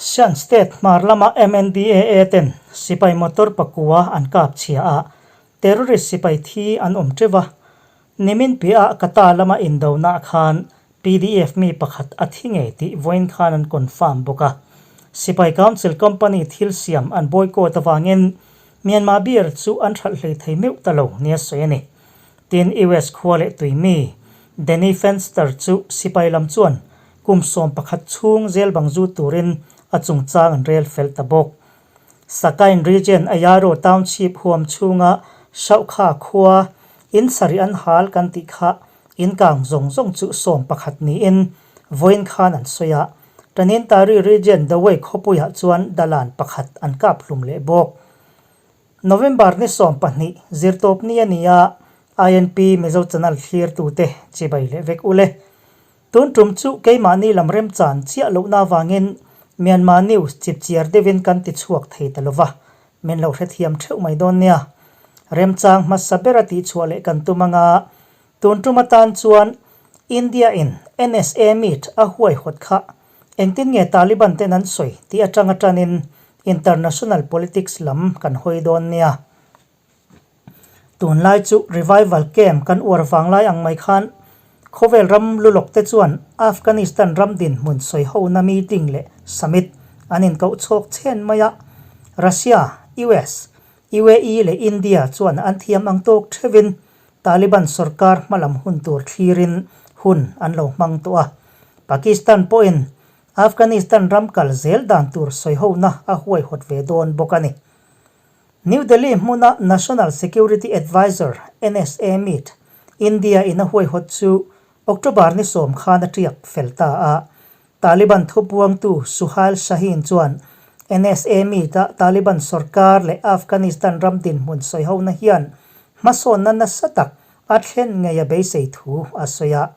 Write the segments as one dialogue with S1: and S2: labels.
S1: Shan State hmar lama MNDAA ten sipai motor pakua an kap chhia a, terrorist sipai thi an awm teuh a. Nimin piah Kata lama indona khan pdf mi pakhat a thi ngei tih vawiin khan an confirm bawk a. Sipai Council company thil siam an boycott avangin Myanmar beer chu an hralh hlei thei meuh ta lo nia sawi a ni. Tin, US khua leh tui mi Danny Fenster chu sipai lam chuan kum 11 chhung zel bang zu turin a chungchang an rel fel ta bawk. Sakain region Ayaro township huam chhunga Shauhkha khua in sarih an hal kan tih kha in kang zawng zawng chu 11 niin vawiin khan an sawi a. Tanintari region Dawei khawpuiah chuan dalan pakhat an kap hlum leh bawk. November ni 12 zirtawp ni a ni a, INP Mizo Channel thlirtute chibai leh vek ule. Tun tum chu keimahni lam remchan chiah lohna avangin Myanmar News chipchiar deuhin kan ti chhuak thei ta lova, min lo hrethiam theuh mai dawn nia. Remchang hmasa bera tihchhuah leh kan tum anga, tun tum atan chuan India in NSA meet a huaihawt kha engtin nge Taliban ten an sawi tih atang atanin international politics lam kan hawi dawn nia. Tunlai chu revival camp kan uar vanglai ang mai khan khawvel ram lulawk te chuan Afghanistan ram dinhmun sawi hona meeting leh summit an inkoh chhawk chhen mai a, Russia, US, UAE leh India chuan an thiam ang tawk theuhin Taliban sorkar hmalam hun tur thlirin hun an lo hmang tawh a, Pakistan pawhin Afghanistan ram kal zel dan tur sawi hona a huaihawt ve dawn bawk a ni. New Delhi hmuna National Security Advisor, NSA, meet, India in a huaihawt chu October ni 10 khan a tiak fel ta a. Taliban thupuangtu Suhail Shaheen chuan NSA meet-a Taliban sorkar leh Afghanistan ram dinhmun sawihona hian hmasawnna nasa tak a thlen ngei a beisei thu a sawi a.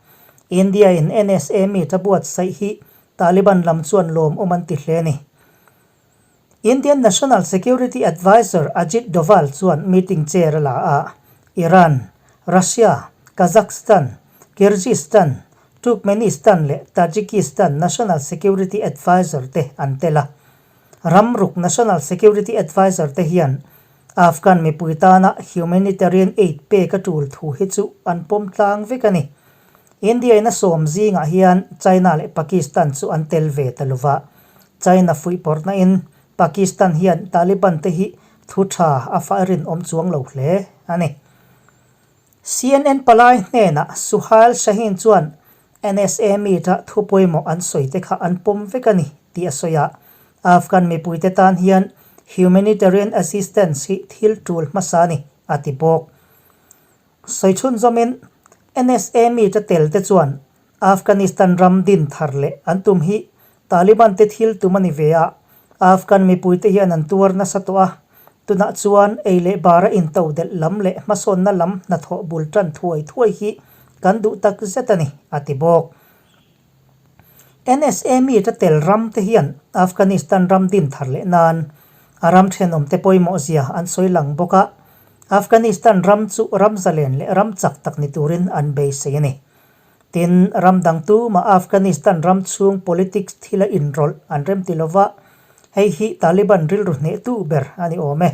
S1: India in NSA meet a buatsaih hi Taliban lam chuan lawmawm an ti hle a ni. Indian National Security Advisor Ajit Doval chuan meeting chair a la a, Iran, Russia, Kazakhstan, Kyrgyzstan, Turkmenistan leh Tajikistan National Security Advisor te an tel a. Ram ruk National Security Advisor te hian Afghan mipui tana humanitarian aid pek a tul thu hi chu an pawm tlang vek a ni. India in a sawm zingah hian China leh Pakistan chu an tel ve ta lova. China fuihpawrhna in Pakistan hian Taliban te hi thu tha a fah rinawm chuang lo hle a ni. CNN palai hnenah Suhail Shaheen chuan NSA meet-a thu pawimawh an sawi te kha an pawm vek a ni tih a sawi a, Afghan mipuite tan hian humanitarian assistance hi thil tul hmasa a ni a ti bawk. Sawi chhunzawmin NSA meet-a tel te chuan Afghanistan ram din thar leh an tum hi Taliban te thil tum a ni ve a, Afghan mipuite hian an tuar nasa tawh a, tunah chuan ei leh bara into delh lam leh hmasawnna lam hnathawh bul tan thuai thuai hi kan duh tak zet a ni, a ti bawk. NSA meet a tel ram te hian Afghanistan ram din thar leh nan a ram thenawmte pawimawh zia an sawi lang bawk a, Afghanistan ram chu ram zalen leh ram chak tak ni turin an beisei a ni. Tin, ram dang tumah Afghanistan ram chhung politics thila inrawlh an rem ti lova, hei hi Taliban rilru hnehtu ber a ni awm e.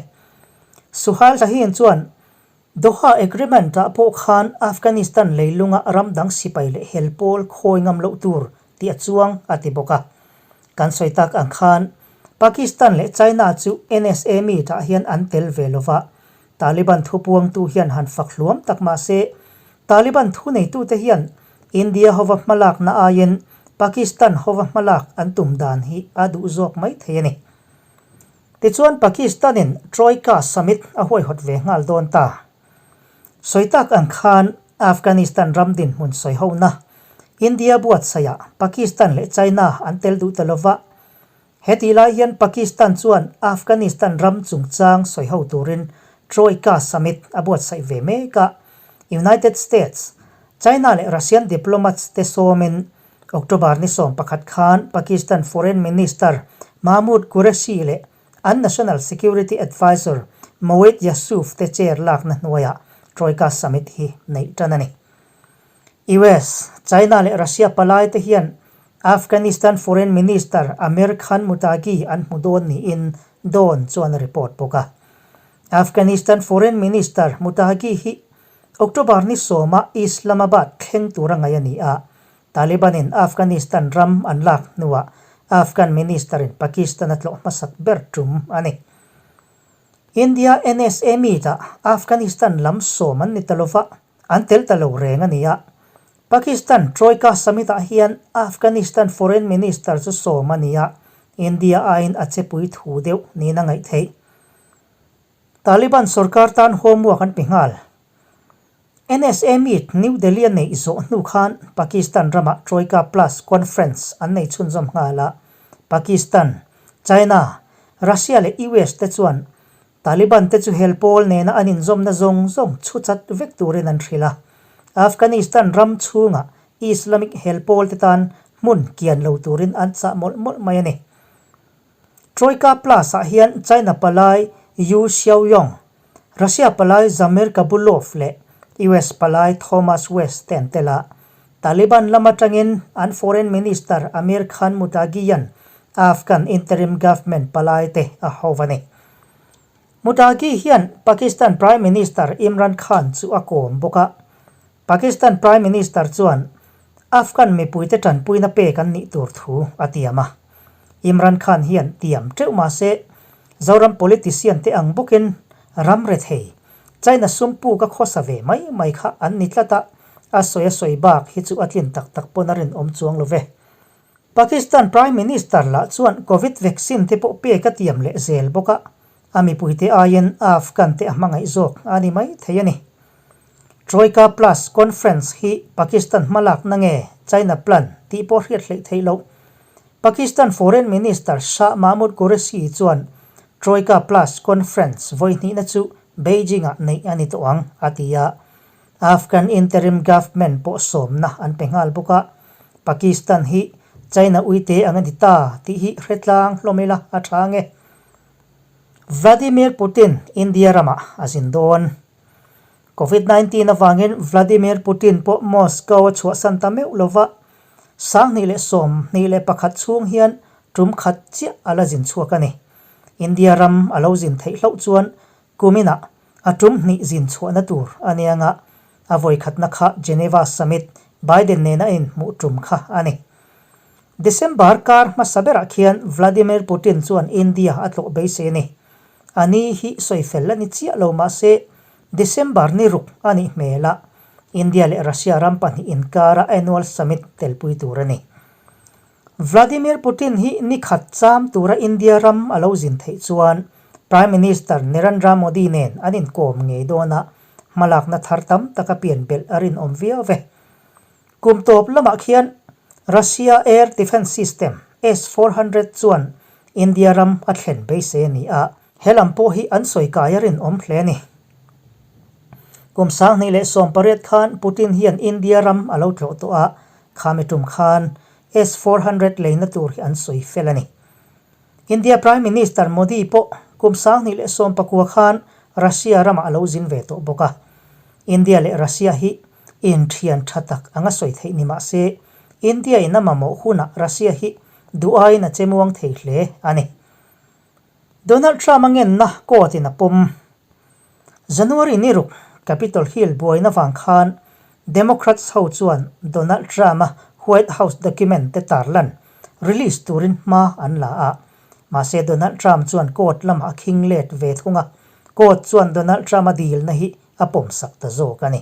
S1: Suhail Shaheen chuan, Doha Agreement-ah pawh khan Afghanistan leilunga ram dang sipai leh hel pawl khawi ngam loh tur tih a chuang a ti bawk a. Kan sawi tak ang khan Pakistan leh China chu NSA meet-ah hian an tel ve lova, Taliban thupuangtu hian han fak hluam tak mah se, Taliban thuneitute hian India hova hmalakna aiin Pakistan hova hmalak an tum dan hi a duh zawk mai thei a ni. Tichuan Pakistan-in Troika Summit a huaihawt ve nghal dawn ta. Sawi tak ang khan Afghanistan ram dinhmun sawi hona India buatsaihah Pakistan leh China an tel duh ta lova, Hetih lai hian Pakistan chuan Afghanistan ram chungchang sawi ho turin Troika Summit a buatsaih ve mek a, United States, China leh Russian diplomats te sawmin October ni 11 khan Pakistan Foreign Minister Mahmood Qureshi leh an National Security Advisor Moeed Yusuf te chair lakna hnuaiah Troika Summit hi neih tan a ni. US, China leh Russia palai te hian Afghanistan Foreign Minister Amir Khan Muttaqi an hmu dawn niin Dawn chuan a report bawk a. Afghanistan Foreign Minister Muttaqi hi October ni sawma Islamabad thleng tura ngaih a ni a, Taliban-in Afghanistan ram an lak hnuah Afghan Minister-in Pakistan a tlawh hmasak ber tum a ni. India NSA meet-ah Afghanistan lam sawm an ni ta lova, an tel ta lo reng a ni a. Pakistan Troika Summit-ah hian Afghanistan Foreign Minister chu sawm a ni a, India aiin a chepui thu deuh niin a ngaih theih. Taliban sorkar tan homework an pe nghal. NSA meet New Delhi a neih zawh hnu khan Pakistan ramah Troika Plus Conference an nei chhunzawm nghal a, Pakistan, China, Russia leh US te chuan Taliban te chu hel pawl nena an inzawmna zawng zawng chhu chat vek turin an hrilh a, Afghanistan ram chhungah Islamic hel pawl te tan hmun kian lo turin an chah mawlh mawlh mai a ni. Troika Plus-ah hian China palai Yu Xiaoyong, Russia palai Zamir Kabulov leh US palai Thomas West te an tel a. Taliban lam atangin an Foreign Minister Amir Khan Muttaqi-a'n Afghan interim government palai te a ho a ni. Muttaqi hian Pakistan Prime Minister Imran Khan chu a kawm bawk a. Pakistan Prime Minister chuan Afghan mipuite tanpuina pek an nih tur thu a tiam a. Imran Khan hian tiam teuh mah se, Zoram politician te ang bawkin ram rethei, China sum puk a khawsa ve mai mai kha an ni tlat a, a sawi a sawi bak hi chu a tlin tak tak pawn a rinawm chuang lo ve. Pakistan Prime Minister lah chuan Covid vaccine te pawh pek a tiam leh zel bawk a, a mipuite aiin Afghan te a hmangaih zawk a ni mai thei a ni. Troika Plus Conference hi Pakistan hmalakna nge China plan tih pawh hriat hleih theih loh. Pakistan Foreign Minister Shah Mahmood Qureshi chuan Troika Plus Conference vawi hnihna chu Beijing-ah neih a ni tawh ang, a ti a. Afghan interim government pawh sawmna an pe nghal bawk a. Pakistan hi China uite ang a ni ta tih hi hre tlang hlawm ila a tha nge. Vladimir Putin India ramah a zin dawn. Covid 19 avangin Vladimir Putin pawh Moscow a chhuahsan ta meuh lova, 2021 chhung hian tum khat chiah a la zin chhuak a ni. India ram a lo zin theih hlauh chuan kuminah a tum hnih zin chhuahna tur a nia nga, a vawikhatna kha Geneva Summit Biden nena a inhmuh tum kha a ni. December kar hmasa berah khian Vladimir Putin chuan India a tlawh beisei a ni. A ni hi sawi fel a ni chiah lo mahse December ni ruk a nih hmel a, India leh Russia ram pahnih inkara annual summit telpui tur a ni. Vladimir Putin hi ni khat cham tura India ram a lo zin theih chuan Prime Minister Narendra Modi nen an inkawm ngei dawn a, hmalakna thar tam tak a pian belh a rinawm viau ve. Kum tawp lamah khian Russia Air Defence System S 400 chuan India ram a thlen beisei a ni a, he lam pawh hi an sawi kai a rinawm hle a ni. Kum 2018 khan Putin hian India ram a lo tlawh tawh a, khami tum khan S 400 leina tur hi an sawi fel a ni. India Prime Minister Modi pawh kum 2019 khan Russia ramah a lo zin ve tawh bawk a. India leh Russia hi Inthian tha tak anga sawi theih ni mah se, India in a mamawh hunah Russia hi duh aiin a che muang thei hle a ni. Donald Trump a ngenna court in a pawm. January ni ruk Capitol Hill buaina vang khan Democrats ho chuan Donald Trump a White House document te tarlan, release, turin hma an la a. Mahse Donald Trump chuan court lamah a khing let ve thung a, court chuan Donald Trump a dilna hi a pawmsak ta zawk a ni.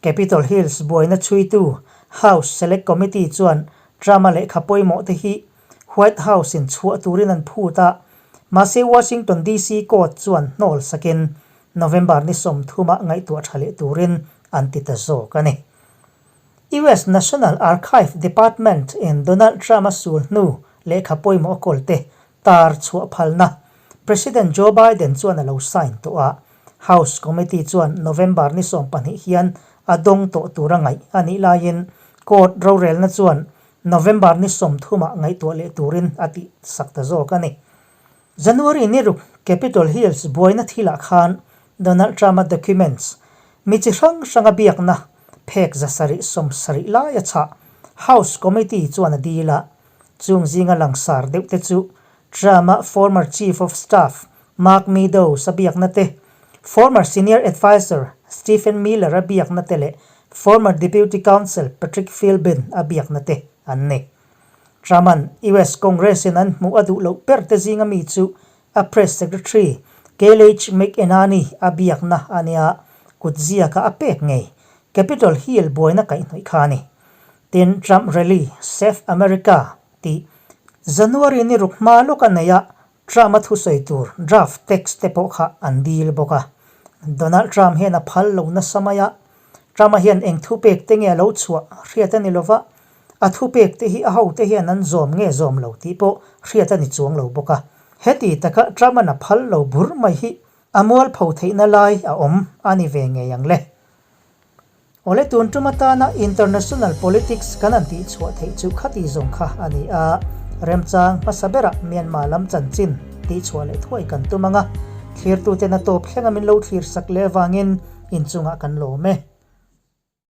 S1: Capitol Hills buaina chhuitu House Select Committee chuan Trump-a lehkha pawimawh te hi White House-in chhuah turin an phut a, mahse Washington DC court chuan hnawl sakin November ni 30 ngaihtuah tha leh turin an ti ta zawk a ni. US National Archive Department in Donald Trump-a sul hnu lehkha pawimawh a kawl te tar chhuah phalna President Joe Biden chuan a lo sign tawh a, House Committee chuan November ni 20 hian a dawng tawh tura ngaih a nih laiin court rorelna chuan November ni 30 ah ngaihtuah leh turin a tih sak ta zawk a ni. January ni ruk Capitol Hills buaina thilah khan Donald Trump-a documents mi chi hrang hranga biakna phek 770 lai a chhah. House Committee chuan a dil a, chung zinga langsar deuh te chu Trump-a former Chief of Staff Mark Meadows a biakna te, former Senior Adviser Stephen Miller a biakna te leh former Deputy Counsel Patrick Philbin a biakna te an ni. Trump-a'n US Congress-in an hmuh a duh loh ber te zinga mi chu a Press Secretary Kayleigh McEnany a biakna a nia, kut ziaka a pek ngei Capitol Hill buaina kaihhnawih kha a ni. Tin, Trump Rally, Save America tih January ni ruk hma lawk a nei a, Trump-a thusawi tur draft text te pawh kha an dil bawk a. Donald Trump hian a phal lo nasa mai a, Trump-a hian eng thupek te nge a lo chhuah hriat a ni lo va, a thupek te hi a hote hian an zawm nge zawm lo tih pawh hriat a ni chuang lo bawk a. Heti taka Trump-a'n a phal lo bur mai hi a mualpho theihna lai a awm a ni ve ngei ang le. Awle tun tum atana international politics kan han tih chhuah theih chu khati zawng kha a ni a, remchang hmasa berah Myanmar lam chanchin tih chhuah leh thuai kan tum ang a, thlirtuten a tawp thlenga min lo thlir sak leh avangin inchungah kan lawm e.